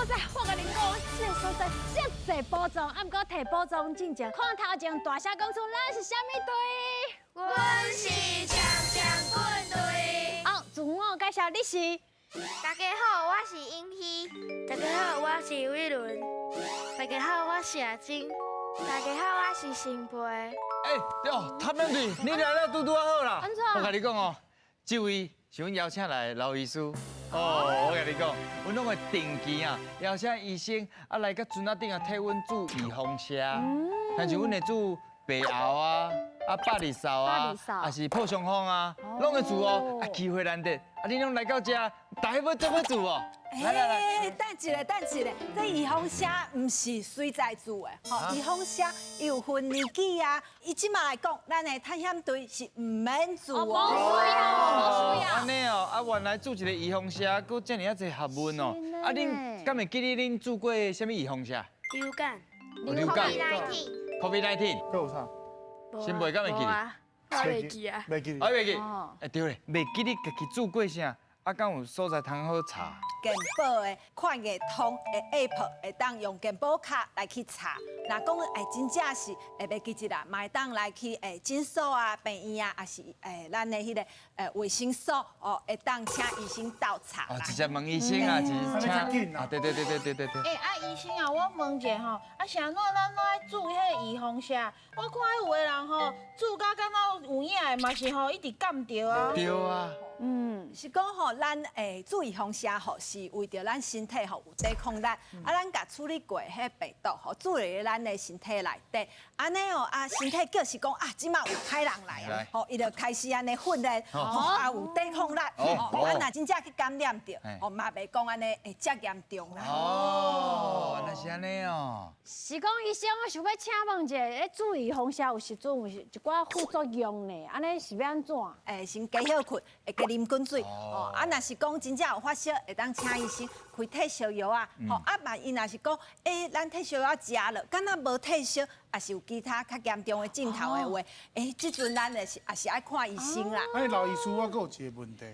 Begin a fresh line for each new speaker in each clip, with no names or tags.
在，我共恁講，這個所在遮濟寶藏，啊，毋過提寶藏進前，看頭前大聲講出咱是啥物隊？
阮是強強滾隊。
好，自我介紹，你是？
大家好，我是英希。
大家好，我是偉倫。大家好，我是阿晶。
大家好，我是新培。
哎，對哦，探險隊，你來了拄拄好啦。
按怎？
我共你講哦，這位是阮邀請來的老醫師。哦，我共你講，阮攏會定期啊邀請醫生啊來佮船仔頂啊替阮注預防射。但是阮會注白喉啊、啊百日嗽啊，抑是破傷風啊，攏會注哦。啊，機會難得，啊，恁攏來到遮，大家欲做伙注無？來來來，
等一下，等一下，這預防射毋是隨在注的，吼，預防射伊有分年紀啊。以這馬來講，咱的探險隊是毋免注哦。
無需要，無需要。
按呢哦，啊，原來注一个預防射，閣遮爾仔濟學問哦。啊，恁敢會記得恁注過啥物預防射？
流感。
流感。
COVID-19。
COVID-19。
閣有啥？
新培敢會記得？
我袂記啊。
袂記。
啊，袂記。欸，對咧，袂記得家己注過啥？啊，敢有所在通好查？
健保的快易通的 App 會當用健保卡來去查。若講欸真正是會袂記得啦，嘛會當來去欸診所啊、病院啊，抑是欸咱的彼个衛生所哦，會當請醫生鬥查。
哦，直接問醫生啊，是請啊，對對對對對對對。
欸，啊，醫生啊，我問一下吼，啊，是按怎咱攏愛注彼个預防射？我看彼有的人吼，注甲敢若有影的，嘛是吼一直感著啊。
對啊。
是講吼，咱注預防射吼，是為著咱身體吼有抵抗力。啊，咱共處理過彼病毒吼，注入咱的身體內底。按呢哦，啊，身體就是講啊，這馬有歹人來啊，吼，伊就開始按呢訓練，吼，啊有抵抗力，吼，啊，若真正去感染著，吼，嘛袂講按呢會遮嚴重啦。
哦，原來是按呢哦。
是講醫生，我想欲請問一下，咧注預防射有時陣有一寡副作用呢，按呢是欲按怎？
欸，先加歇睏，會加啉滾水，哦，啊，若是講真正有發燒，會當請醫生開退燒藥啊，吼，啊，萬一若是講，欸，咱退燒藥食了，敢若無退燒，抑是有其他較嚴重的症頭的話，欸，這陣咱就是也是愛看醫生啦。
啊，老醫師，我閣有一个問題，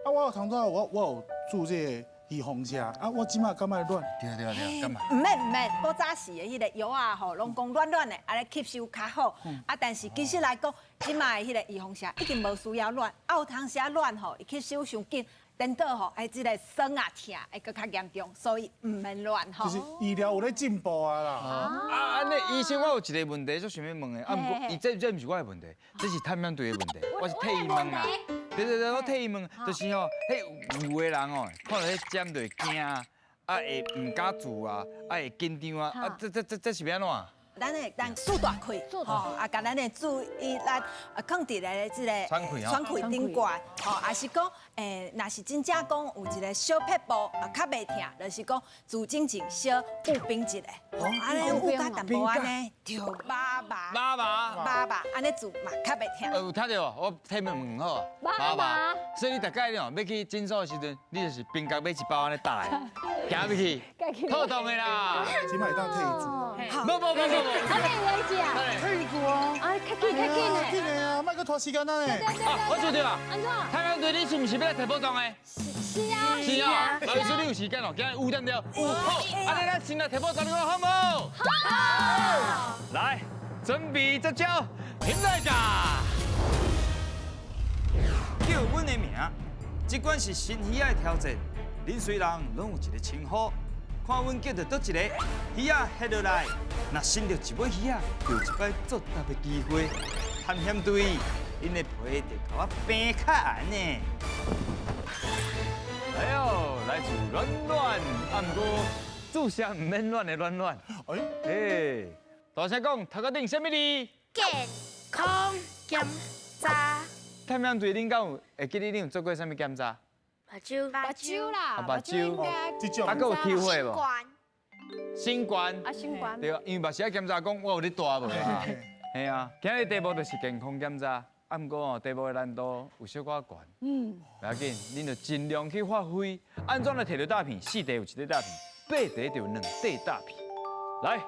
啊，我有當初我有注這个預防射，啊，我這馬敢愛暖？
對對對，敢
毋免毋免，古早時的彼个藥仔吼，攏講軟軟的，按呢吸收較好。啊，但是其實來講，這馬的彼个預防射已經無需要軟，啊，有當時仔軟吼，伊吸收傷緊，顛倒吼，哎，這个酸啊疼會閣較嚴重，所以毋免軟吼。
就是醫療有咧進步啊啦。
啊，按呢醫生，我有一个問題，足想欲問的，啊，毋過伊這毋是我的問題，這是探險隊的問題，我是替伊問啊。對對對，我替伊問，就是吼，彼有的人哦，看著彼針就會驚啊，會毋敢注啊，啊會緊張啊，啊，這是欲按怎？
咱會當欶大氣，吼，啊，共咱的注意力啊，囥佇咧這个喘氣頂懸，吼，抑是講，欸，若是真正講有一个小撇步啊，較袂疼，就是講注進前小捂冰一下，吼，按呢捂較淡薄按呢，著麻麻
麻麻
麻麻，按呢注嘛較袂疼。
有聽著無？我替你問好。
麻麻。
所以你逐擺哦，欲去診所的時陣，你就是冰角買一包按呢搭來，行入去，妥當的啦。
這馬會當替伊注。
無無無無無。
啊，你會食？
替伊注啊！
啊，較緊較緊的。
緊的啊，莫閣拖時間啊呢。
啊，我注著啊。
按怎？
探險隊，你是毋是欲來提寶藏的？
是啊。
是啊。老師，你有時間哦？今日有點著？有。好，按呢咱先來提寶藏，你看好無？好。來，準備接招，起來噶！叫阮的名，這款是新魚仔的挑戰。恁雖人攏有一个稱呼，看阮叫著佗一个魚仔翕落來，若伸著一尾魚仔，就有一擺作答的機會。探險隊，𪜶的皮就共我平較硬呢。哎喲，來自暖暖，啊，毋過注射毋免暖的暖暖。哎，欸，大聲講，頭殼頂啥物字？
健康檢查。
探險隊，恁敢有會記得恁有做過啥物檢查？
目睭，
目睭啦，
目睭，
這種
啊，閣有體會無？
新冠。
新冠。
啊，新冠。
對，因為嘛是愛檢查講我有咧帶無啊？係啊，今日題目就是健康檢查，啊，毋過哦，題目的難度有小可懸。袂要緊，恁就盡量去發揮。按怎來提著詐騙？四題有一塊詐騙，八題就有兩塊詐騙。來，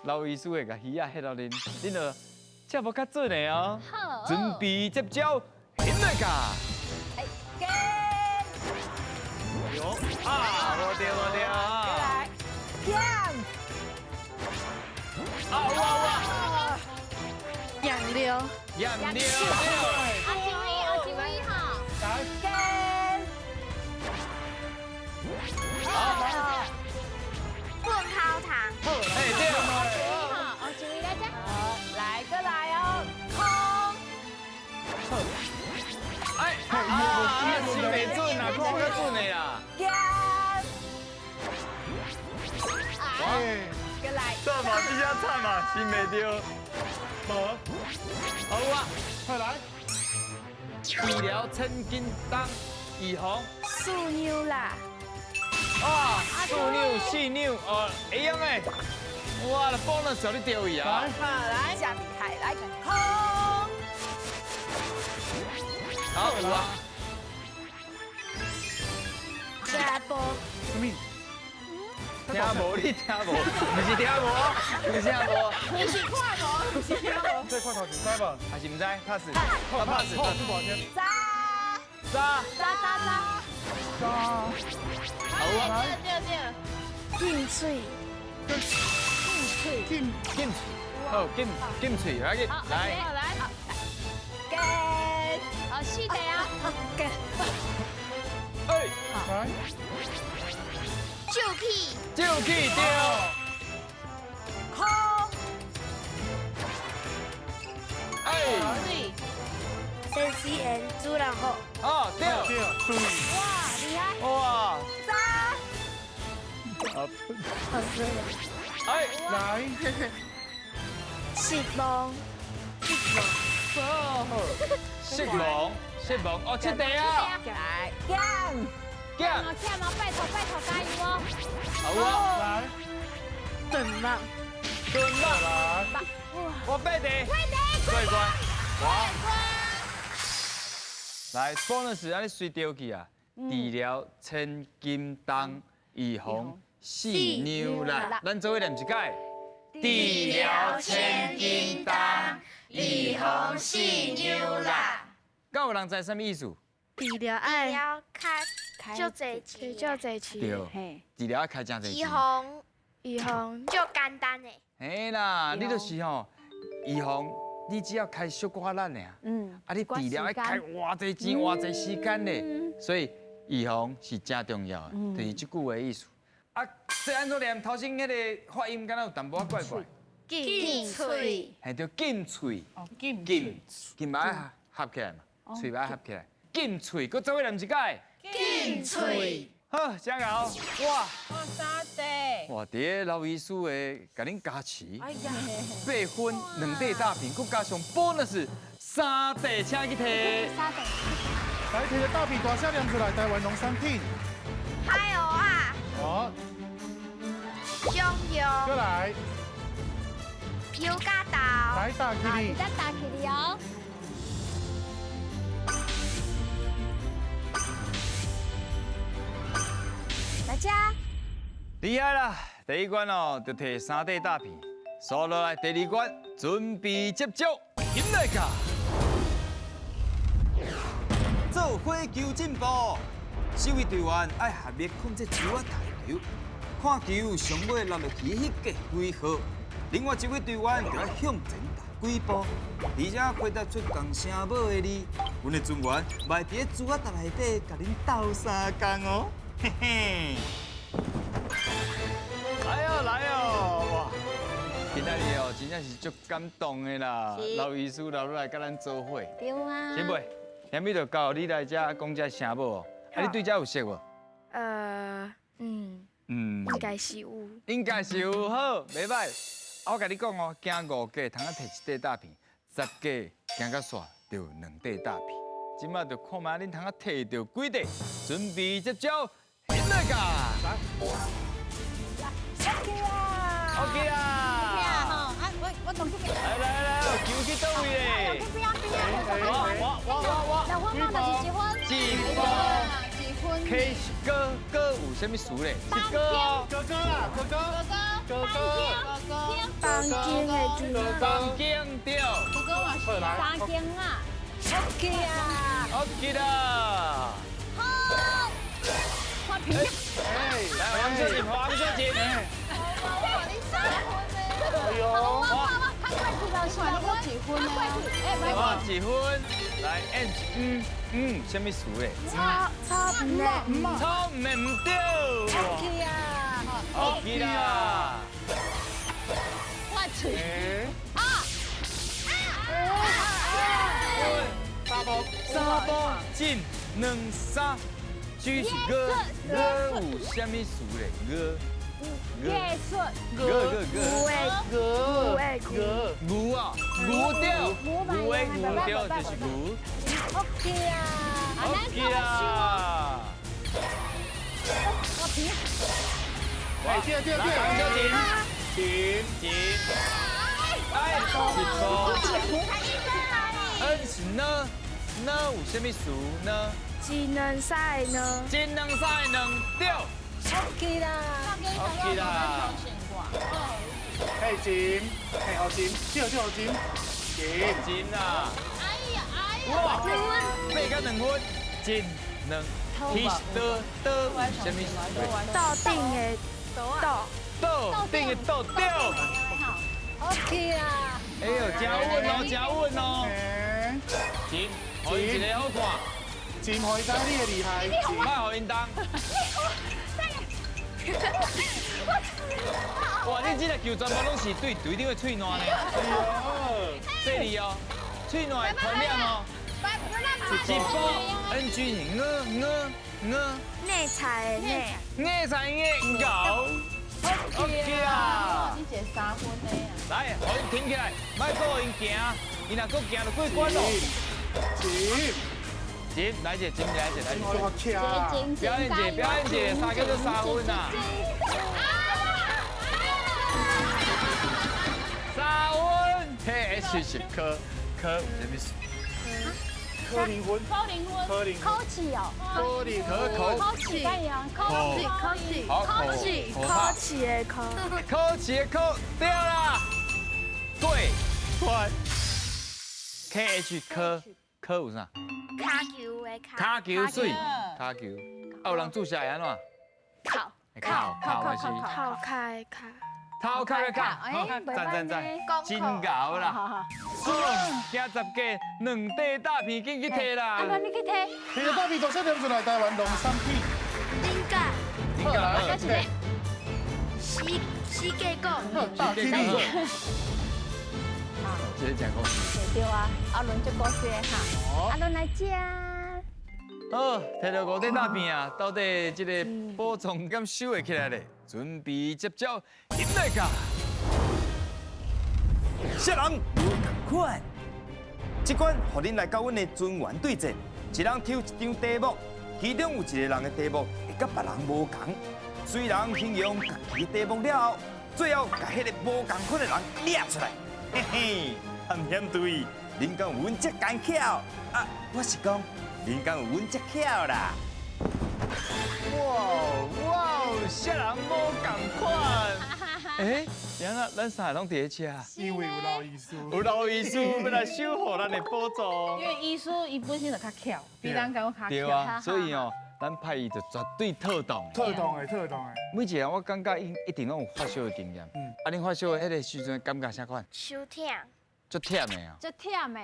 老醫師會共魚仔翕予恁，恁就接無較準的哦。
好。
準備接招，起來噶！啊，無對無對啊！验尿。
阿一位，阿一位哈。
来。
跟。
好。
棍头糖。
好，哎对。
好，阿一位来这。
好，来过来哦，空。
哎，啊，是袂准啦，看较准的啦。
减。
哎，
过来。
这嘛，这下惨嘛，是袂对。
无。
好啊，
快来。
治疗千斤重，预防。
四两啦。
啊，四两四两哦，会用的。哇，那 bonus 你丢去啊。
好，来，真厉害，来，空。
好，有啊。
吃无？
什么？
听无？你听无？不是听无，不是听无。
不是看无，不是听无。
这块头知无？
还是唔知？pass。pass。
扎。
扎。
扎扎扎。
扎。
好啊。
对对。
禁喙。
禁喙。禁
禁。好，禁禁喙，来来。
来。
跟。
好，四个啊。
跟。
哎。
来。
救气。
救气对。
空。
哎。
先死缘主人好。
哦，对。
对。
哇，厉害。
哇。
扎。
好。
好水。
哎，
来。
失望。失望。
失望，失望，哦，七题啊。
来，减。
减。
减哦，拜托拜托，加油哦。
好啊，
来。
顿肉。
炖肉。
来。
我八题。
八题，
过关。关。来，bonus，按呢随丢去啊。治疗千斤重，预防四两力。咱做伙念一摆。
治疗千斤重，预防四两力。
敢有人知啥物意思？
治疗爱
要开足济钱，
足济钱。
对，治疗爱开真济钱。
预防，
预防
足简单的。
嘿啦，你就是吼，预防，你只要开小可力尔。嗯。啊，你治疗爱开偌济钱、偌济时间咧，所以预防是真重要的，就是这句话意思。啊，这按怎念？头先彼个发音敢若有淡薄仔怪怪。
禁喙。
嘿，对，禁喙。
哦，禁
禁，禁爱合起来嘛，喙爱合起来。禁喙，阁做伙念一摆。
禁喙。
好，真𠢕，哇！
哇，三块。
哇，伫咧老医师的共恁加持，
哎呀，
8分2块大饼，阁加上 bonus 3块，请去提。
3块。
来，提个大饼，大声念出来，台湾农产品。
海蚵仔。
好。
香油。
过来。
油加豆。
来打起哩。
再打起哩哦。来吃。
厉害啦！第一关哦，就提3块大片，刷落来第二关，准备接招，进来噶。
做火球进步，四位队员爱合力控制球仔台球，看球上尾落落去彼个几号，另外一位队员就爱向前踏几步，而且回答出仝声母的字，阮的队员嘛会伫咧珠仔台内底共恁斗相共哦，嘿嘿。
来哦来哦，哇！今仔日哦，真正是足感动的啦，老医师留落来佮咱做伙。
对啊。
前辈，下面就交你来遮讲这声母哦。啊，你对这有熟无？
应该是有。
应该是有，好，袂歹。我共你讲哦，行5格通啊提1块大片，10格行到煞就2块大片。这摆就看觅恁通啊提著几块，准备接招，起来噶！
来。
OK 啦。
OK 啦。
OK 啊，吼，啊，我从这边。
来来来，球去佗位咧？
去边啊边啊，
我我我我。
6分钟就是1分。
1分。
1分。
K 是哥哥有啥物词咧？是哥哦。
哥哥啦，哥哥。哥哥。
哥哥。
房间的字。
房间对。
哥哥嘛是。
三间啊。
OK 啊。
OK 啦。
好。看片。
来，黄小姐，黄小姐。
我你三分呢。
哎呦。
我看过去了， 26分，
几分啊？
哦，一分。来，N 是嗯，啥物词咧？
草草毋的，
草毋的毋对。
OK 啊
，OK 啦。
我嘴。啊！
三步，
三步进两三，G 是个，个有啥物词咧？个。
艺术，
个个个，
个个
牛啊，牛对，牛的牛对就是牛。
OK 啊
，OK 啦。
我平。
哎，对对对，
小琴，
琴
琴，哎，一步。N 是呢，呢有啥物词呢？
一两三呢。
一两三两对。
OK 啦
，OK 啦。
嘿，金，嘿，好金，对对好金，金
金啦。
哎呀哎呀！
哇，八甲2分，一两，T 是倒倒有啥物词？
倒顶的倒，
倒顶的倒对。
OK 啦。
哎呦，真稳哦，真稳哦。金，予伊一个好看。
金，予伊知你的厉害。
莫予𪜶动。哇！你这个球全部拢是对队长的喙烂呢，这里哦，喙烂会传染哦。一波 NG 是我我我。
内菜的内。
内菜的牛。OK 啊。
你一个3分的啊。
来，予𪜶停起来，莫阁予𪜶行，伊若阁行就过关咯。金，来一个，金来一个，来一个。表演一下，表演一下，三叫做3分啊。3分，K H 是科，科有啥物事？
科零分，
科零分，
科零，
考试哦，
科零，
可口，
考试怎样？考试，
考试，考试，考试的考，
考试的考，对啦。对，关。K H 科，科有啥？
卡球的卡。
卡球水，卡球。啊，有人注射会按怎？
靠，
靠，靠还是？
头卡的卡。
头壳的卡，赞赞赞，真牛啦！行10个2块大片，紧去提啦！
阿伦，你去提。
提个大片，大细点出来台湾农产品。
顶架。
顶架。
四四季果。
大起。
这个真古
对啊，阿伦这古色哈。阿伦来食。
好，提到5块大片啊，到底这个宝藏敢收会起来咧？准备接招，进来噶！
啥人无仝款？这关予恁来佮阮的尊员对战，一人抽一张题目，其中有一个人的题目会佮别人无仝。虽然形容家己题目了后，最后共彼个无仝款的人掠出来。嘿嘿，探险队，恁敢有阮这艰巧？啊，我是讲，恁敢有阮这巧啦？
哇哇，啥人无仝款？哎，原来咱三个拢伫咧遮，
因为有老医师，
有老医师欲来守护咱的宝藏。
因为医师伊本身就较巧，比咱讲较巧。
对啊，所以哦，咱派伊就绝对妥当。
妥当的，妥当的。
每一个人我感觉一定拢有发烧的经验。嗯。啊，恁发烧的彼个时阵感觉啥款？
伤忝。
足忝的啊。
足忝的。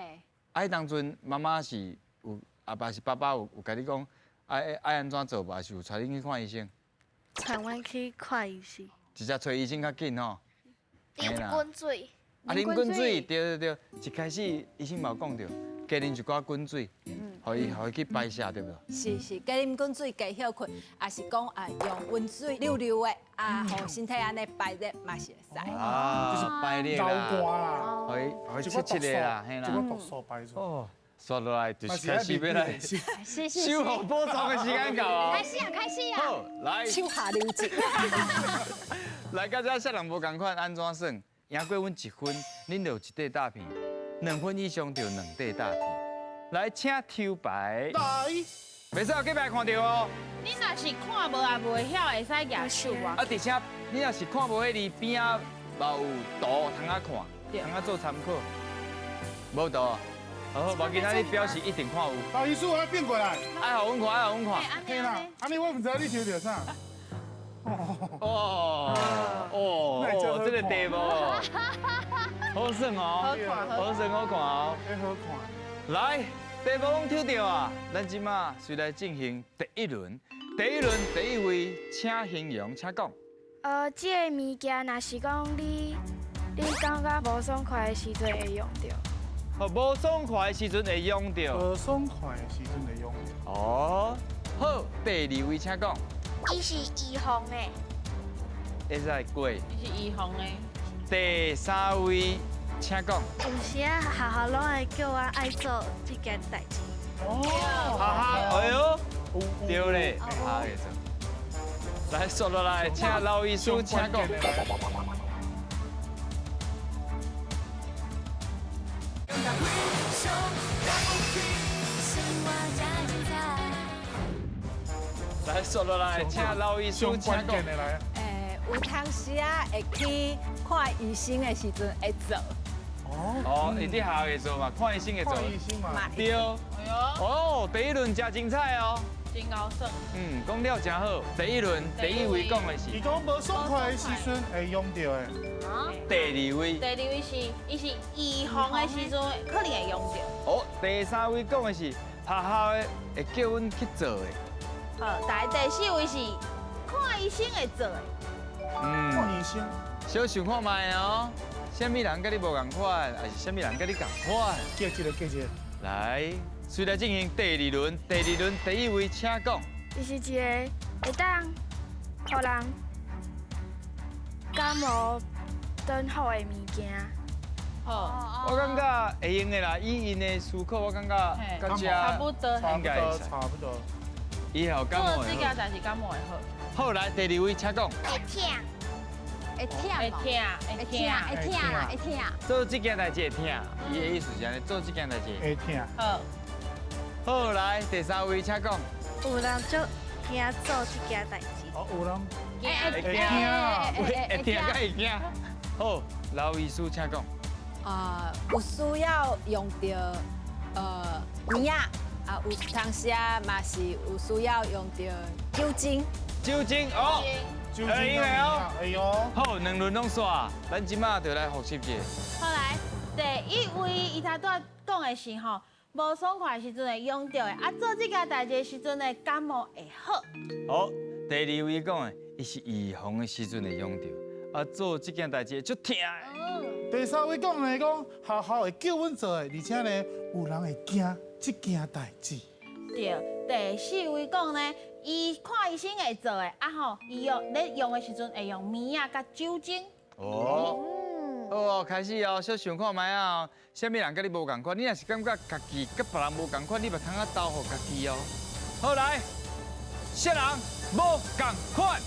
啊，彼当阵妈妈是有，阿爸是爸爸有共你讲，爱按怎做无？还是有带恁去看医生？
带阮去看医生。
直接找医生较紧吼。
啉滚水。
啊，啉滚水，对对对，一开始医生嘛有讲著，加啉一寡滚水，予伊去排泄，对不对？
是是，加啉滚水加歇睏，也是讲啊，用温水溜溜的啊，予身体按呢排热嘛是会使。
啊，
就是
排热
啦，
予伊切切的啦，嘿啦。
一寡毒素排出。
哦，刷落来就是开始欲来守护宝藏的时间到啊！
开始啊，开始啊！
好，来。
手下留情。
来，到这啥人无仝款，按怎算？赢过阮1分，恁就有1块大片；2分以上就有2块大片。来，请抽牌。
来。
袂使有隔壁看著哦。
你若是看无也袂晓，会使举手啊。
啊，而且你若是看无彼字边仔嘛有图通仔看，通仔做参考。无图。好，无其他你表示一定看有。
老医师，我变过来。
爱予阮看，爱予阮看。
嘿啦，按呢我毋知你抽著啥。
哦哦哦，这个题目。好，好耍哦，
好看，
好耍好看哦，
好看。
来，题目拢抽著啊，咱这马随来进行第一轮。第一轮第一位，请形容，请讲。
这个物件若是讲你感觉无爽快的时阵会用著。
哦，无爽快的时阵会用著。
无爽快的时阵会用著。
哦，好，第二位请讲。
伊是预防的。
会使过。
伊是预防的。
第三位，请讲。
有时啊，学校拢会叫我爱做这件代志。
哦，
哈哈，哎呦，对咧，哈会做。来，说落来，请老医师请讲。来，说落来，请老医师请讲。
有当时啊，会去看医生的时阵会做。
哦，伊伫学校会做嘛，看医生会做。
看医生嘛。
对。哦，第一轮真精彩哦。
真𠢕耍。
嗯，讲了真好。第一轮第一位讲的是。
伊讲无爽快的时阵会用著的。
第二位。
第二位是，伊是预防的时阵可能会用著。
哦，第三位讲的是学校的会叫阮去做的。
好，第四位是看医生会做的。
嗯，
看医生。
小想看觅哦，啥物人佮你无仝款，还是啥物人佮你仝款？
记一个，记一个。
来，随来进行第二轮，第二轮第一位请讲。
伊是一个会当予人感冒转好的物件。
好，
我感觉会用的啦，以𪜶的思考，我感觉
甲这差不多，
应该
差不多。
以后感冒
做这件代志感冒会好。
好，来第二位请讲。
会疼，会疼，
会疼，
会疼，会疼啦，会疼。
做这件代志会疼，伊的意思是按呢，做这件代志
会疼。
好，
好，来第三位请讲。
有人足惊做这件代志。
哦，有人
会惊，会疼，会惊。好，老医师请讲。
有需要用著棉仔，啊，有当时啊嘛是有需要用著酒精。
酒精哦，
酒精哦，哎呦，
好，两轮拢煞，咱这马就来复习一下。
好来，第一位伊头拄仔讲的是吼，无爽快的时阵会用著的，啊，做这件代志的时阵呢，感冒会好。
好，第二位讲的，伊是预防的时阵会用著，啊，做这件代志会足疼的。
第三位讲的讲，学校会叫阮做的，而且呢，有人会惊这件代志。
对，第四位讲呢，伊看医生会做的，啊吼，伊用咧用的时阵会用棉仔佮酒精。
哦，好，开始哦，小想看觅啊，啥物人佮你无仝款？你若是感觉家己佮别人无仝款，你嘛通啊投予家己哦。好来，啥人无仝款？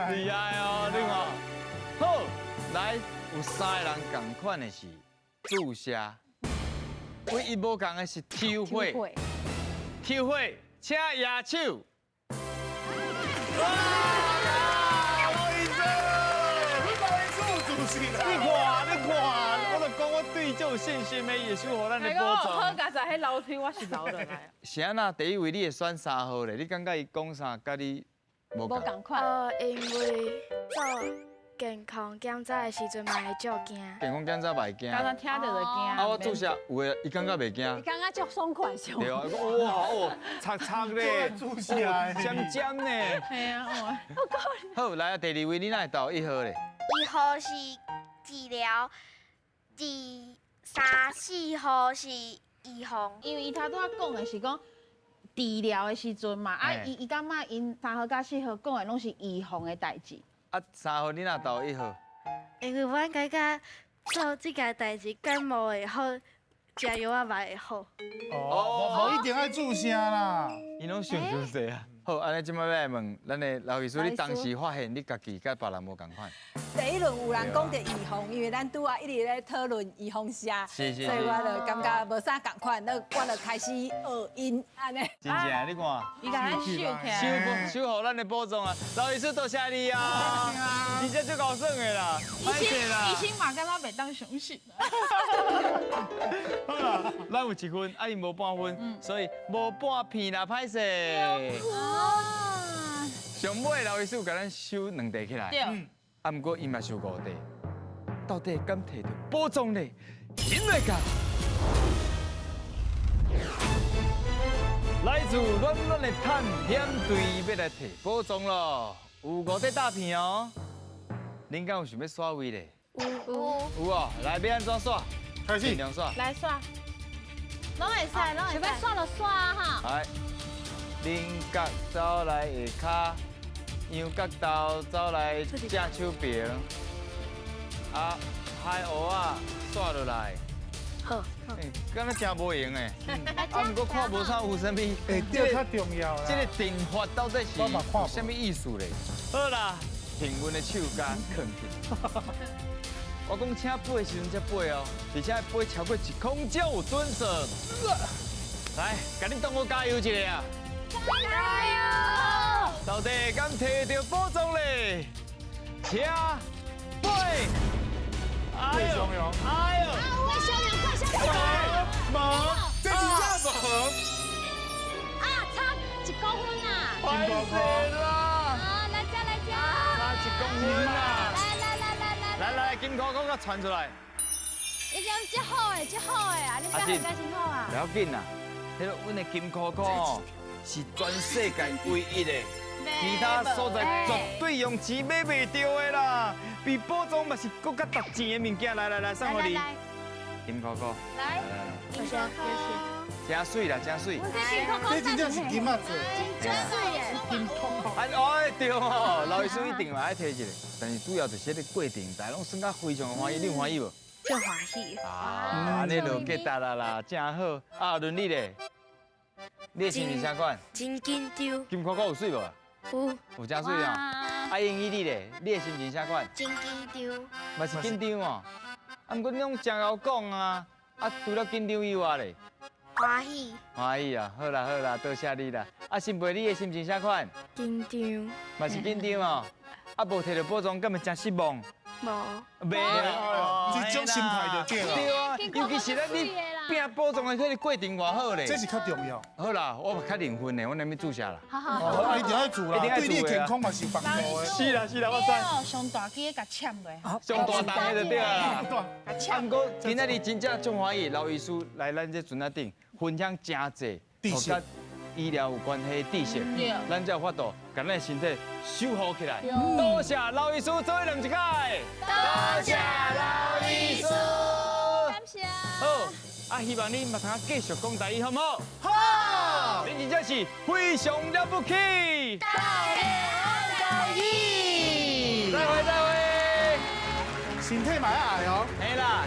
厉害哦，你看，好，来，有三个人仝款的是注射，唯一无仝的是抽血，抽血，请举手。哇，老医生，
老医生主持
你看，你看，我就讲我对这有信心的，耶稣予咱的宝藏。
好佳哉，彼楼梯我是留落来。
是按怎？第一位你会选3号咧？你感觉伊讲啥？佮你？
无仝款。
因为做健康检查的时阵嘛会足惊。
健康检查嘛会惊。
刚刚听著就惊。
啊，我注射有的，伊感觉袂惊。
伊感觉足爽快，上。
对啊，哇哦，擦擦咧，
注射
尖尖呢。
系啊，
好，来啊，第二位，你哪会投1号咧
？1号是治疗，2、3、4号是预防。
因为伊头拄仔讲的是讲。治疗的时阵嘛，啊，伊感觉𪜶3号佮4号讲的拢是预防的代志。
啊，3号你若投1号？
因为阮感觉做这件代志感冒会好，食药仔嘛会好。
哦，无一定爱注射啦。
伊拢想伤济啊。好，按呢这摆欲来问咱的老医师，你当时发现你家己佮别人无仝款？
第一轮有人讲著预防，因为咱拄仔一直咧讨论预防射，所以我就感觉无啥仝款，那我就开始学𪜶按呢。
真正，你看，
伊共咱收起来，
收予咱的宝藏啊！老医师多谢你啊，真正足𠢕耍的啦，
医生嘛敢若袂当相信。
好啦，
咱有一分，啊伊無半分，所以無半片啦，歹勢。上尾劉醫師有共咱收兩塊起來，啊，毋過伊嘛收五塊，到底敢提著寶藏咧？因為㗎，來自暖暖的探險隊欲來提寶藏咯，有五塊大片哦。恁敢有想欲刷位咧？有有哦，來欲按怎刷？
開始，
盡量刷。
來刷，攏會使，攏會使。
想欲刷就刷哈。
來，菱角走來下跤，羊角豆走來正手邊，啊，海蚵仔刷落來。
好。
敢若真無閒的，啊，毋過看無啥有啥物。
欸，這較重要啦。
這個定法到底是有啥物意思咧？好啦，幸運的手共囥去。我講請飛的時陣才飛哦，而且飛超過1公尺有準則。來，共你當我加油一下啊！
加油！
到底敢提著寶藏咧？請飛！哎呦！哎呦！
快消涼，快消涼！
無，這真正無。
啊，差1公分啊！
歹勢啦！
啊，來這來這！
差1公分啊！
來來來來來！
來來，金箍箍閣傳出來。
已經這好的，這好的啊！你表現真好啊！
不要緊啦，彼个阮的金箍箍是全世界唯一的，其他所在絕對用錢買袂著的啦。比寶藏嘛是閣較值錢的物件。來來來，送予你。金箍箍。
來，
謝謝謝謝。
真媠啦，真媠。
這真正是金仔做。
真媠耶！
金箍箍。
哎，對哦，老醫師一定嘛愛提一个，但是主要就是這个過程，大家攏耍甲非常歡喜，你有歡喜無？
足歡喜。
啊，按呢就結達啦啦，真好。啊，輪你咧，你的心情啥款？
真緊張。
金箍箍有媠無？
有。
有真媠啊！啊，英語你咧，你的心情啥款？
真緊張。
嘛是緊張哦。啊，毋過你攏真𠢕講啊，啊，除了緊張以外咧？
歡喜。
歡喜啊！好啦好啦，多謝你啦。啊，新培你的心情啥款？
緊張。
嘛是緊張哦。啊，無提著寶藏，敢會真失望？
無。
袂啊，
這種心態就對啦。
對啊，尤其是咱你拼寶藏的彼個過程偌好咧。
這是較重要。
好啦，我較認分的，我來欲注射啦。
好好好，
一定愛注啦，對你的健康嘛是幫助的。
是啦是啦，我知。
上大支的共簽落。
上大重的就對啦。
啊，
毋過今仔日真正足歡喜，劉醫師來咱這船仔頂分享真濟
知識。
醫療有關係的知識，咱才有法度共咱的身體修復起來。多謝劉醫師做伙兩一擺。
多
謝劉醫師。
感謝。
好，啊，希望你嘛通繼續講台語，好毋好？
好。
恁真正是非常了不起。
大家愛台語。
再會再會。
身體嘛愛愛哦。
嘿啦。